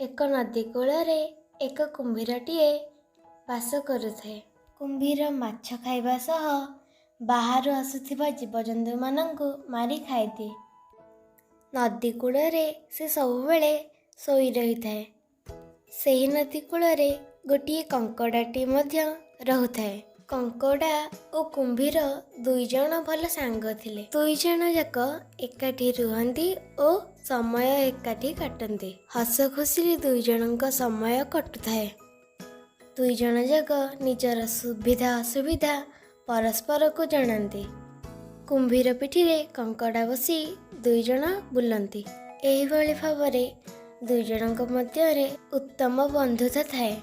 ଏକ ନଦୀ କୂଳରେ ଏକ କୁମ୍ଭୀରଟିଏ ବାସ କରୁଥାଏ। କୁମ୍ଭୀର ମାଛ ଖାଇବା ସହ ବାହାରୁ ଆସୁଥିବା ଜୀବଜନ୍ତୁମାନଙ୍କୁ ମାରି ଖାଇଦିଏ। ନଦୀ କୂଳରେ ସେ ସବୁବେଳେ ଶୋଇ ରହିଥାଏ। ସେହି ନଦୀ କୂଳରେ ଗୋଟିଏ କଙ୍କଡ଼ାଟି ମଧ୍ୟ ରହୁଥାଏ। କଙ୍କଡ଼ା ଓ କୁମ୍ଭୀର ଦୁଇଜଣ ଭଲ ସାଙ୍ଗ ଥିଲେ। ଦୁଇଜଣ ଯାକ ଏକାଠି ରୁହନ୍ତି ଓ ସମୟ ଏକାଠି କାଟନ୍ତି। ହସ ଖୁସିରେ ଦୁଇଜଣଙ୍କ ସମୟ କଟୁଥାଏ। ଦୁଇଜଣ ଯାକ ନିଜର ସୁବିଧା ଅସୁବିଧା ପରସ୍ପରକୁ ଜଣାନ୍ତି। କୁମ୍ଭୀର ପିଠିରେ କଙ୍କଡ଼ା ବସି ଦୁଇଜଣ ବୁଲନ୍ତି। ଏହିଭଳି ଭାବରେ ଦୁଇଜଣଙ୍କ ମଧ୍ୟରେ ଉତ୍ତମ ବନ୍ଧୁତା ଥାଏ।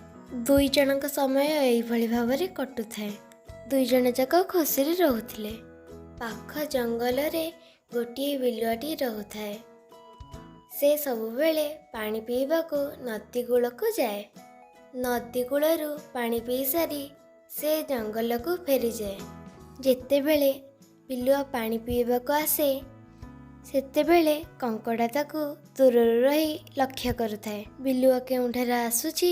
ଦୁଇଜଣଙ୍କ ସମୟ ଏହିଭଳି ଭାବରେ କଟୁଥାଏ। ଦୁଇଜଣ ଯାକ ଖୁସିରେ ରହୁଥିଲେ। ପାଖ ଜଙ୍ଗଲରେ ଗୋଟିଏ ବିଲୁଆଟି ରହୁଥାଏ। ସେ ସବୁବେଳେ ପାଣି ପିଇବାକୁ ନଦୀ କୂଳକୁ ଯାଏ। ନଦୀ କୂଳରୁ ପାଣି ପିଇ ସାରି ସେ ଜଙ୍ଗଲକୁ ଫେରିଯାଏ। ଯେତେବେଳେ ବିଲୁଆ ପାଣି ପିଇବାକୁ ଆସେ, ସେତେବେଳେ କଙ୍କଡ଼ା ତାକୁ ଦୂରରୁ ରହି ଲକ୍ଷ୍ୟ କରୁଥାଏ। ବିଲୁଆ କେଉଁଠାରେ ଆସୁଛି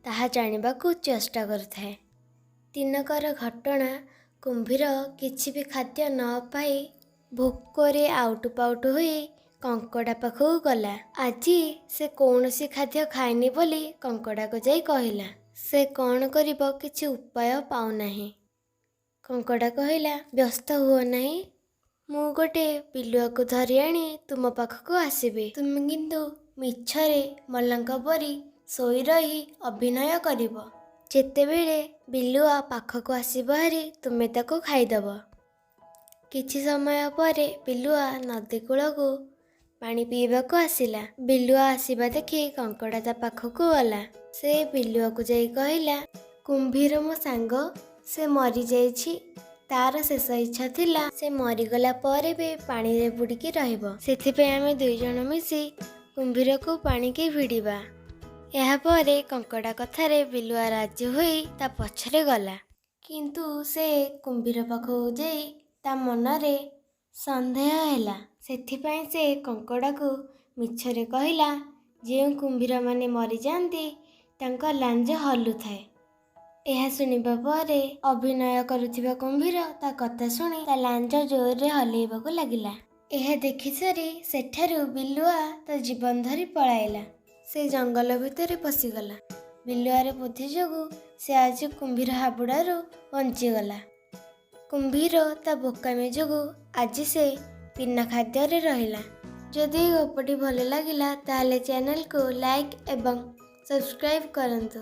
ତାହା ଜାଣିବାକୁ ଚେଷ୍ଟା କରୁଥାଏ। ଦିନକର ଘଟଣା, କୁମ୍ଭୀର କିଛି ବି ଖାଦ୍ୟ ନ ପାଇ ଭୋକରେ ଆଉଟୁ ପାଉଟୁ ହୋଇ କଙ୍କଡ଼ା ପାଖକୁ ଗଲା। ଆଜି ସେ କୌଣସି ଖାଦ୍ୟ ଖାଇନି ବୋଲି କଙ୍କଡ଼ାକୁ ଯାଇ କହିଲା। ସେ କ'ଣ କରିବ କିଛି ଉପାୟ ପାଉନାହିଁ। କଙ୍କଡ଼ା କହିଲା, ବ୍ୟସ୍ତ ହୁଅ ନାହିଁ, ମୁଁ ଗୋଟେ ବିଲୁଆକୁ ଧରି ଆଣି ତୁମ ପାଖକୁ ଆସିବି। ତୁମେ କିନ୍ତୁ ମିଛରେ ମଲାଙ୍କ ପରି ଶୋଇ ରହି ଅଭିନୟ କରିବ। ଯେତେବେଳେ ବିଲୁଆ ପାଖକୁ ଆସିବ ହାରି, ତୁମେ ତାକୁ ଖାଇଦେବ। କିଛି ସମୟ ପରେ ବିଲୁଆ ନଦୀ କୂଳକୁ ପାଣି ପିଇବାକୁ ଆସିଲା। ବିଲୁଆ ଆସିବା ଦେଖି କଙ୍କଡ଼ା ତା ପାଖକୁ ଗଲା। ସେ ବିଲୁଆକୁ ଯାଇ କହିଲା, କୁମ୍ଭୀର ମୋ ସାଙ୍ଗ, ସେ ମରିଯାଇଛି। ତାର ଶେଷ ଇଚ୍ଛା ଥିଲା ସେ ମରିଗଲା ପରେ ବି ପାଣିରେ ବୁଡ଼ିକି ରହିବ। ସେଥିପାଇଁ ଆମେ ଦୁଇ ଜଣ ମିଶି କୁମ୍ଭୀରକୁ ପାଣିକି ଭିଡ଼ିବା। ଏହାପରେ କଙ୍କଡ଼ା କଥାରେ ବିଲୁଆ ରାଜି ହୋଇ ତା ପଛରେ ଗଲା। କିନ୍ତୁ ସେ କୁମ୍ଭୀର ପାଖକୁ ଯାଇ ତା ମନରେ ସନ୍ଦେହ ହେଲା। ସେଥିପାଇଁ ସେ କଙ୍କଡ଼ାକୁ ମିଛରେ କହିଲା, ଯେଉଁ କୁମ୍ଭୀରମାନେ ମରିଯାଆନ୍ତି ତାଙ୍କ ଲାଞ୍ଜ ହଲୁଥାଏ। ଏହା ଶୁଣିବା ପରେ ଅଭିନୟ କରୁଥିବା କୁମ୍ଭୀର ତା କଥା ଶୁଣି ତା ଲାଞ୍ଜ ଜୋରରେ ହଲେଇବାକୁ ଲାଗିଲା। ଏହା ଦେଖିସାରି ସେଠାରୁ ବିଲୁଆ ତା ଜୀବନ ଧରି ପଳାଇଲା। ସେ ଜଙ୍ଗଲ ଭିତରେ ପଶିଗଲା। ବିଲୁଆର ବୁଦ୍ଧି ଯୋଗୁଁ ସେ ଆଜି କୁମ୍ଭୀର ହାବୁଡ଼ାରୁ ବଞ୍ଚିଗଲା। କୁମ୍ଭୀର ତା ବୋକାମି ଯୋଗୁଁ ଆଜି ସେ ବିନା ଖାଦ୍ୟରେ ରହିଲା। ଯଦି ଏହି ଗପଟି ଭଲ ଲାଗିଲା, ତାହେଲେ ଚ୍ୟାନେଲକୁ ଲାଇକ୍ ଏବଂ ସବସ୍କ୍ରାଇବ୍ କରନ୍ତୁ।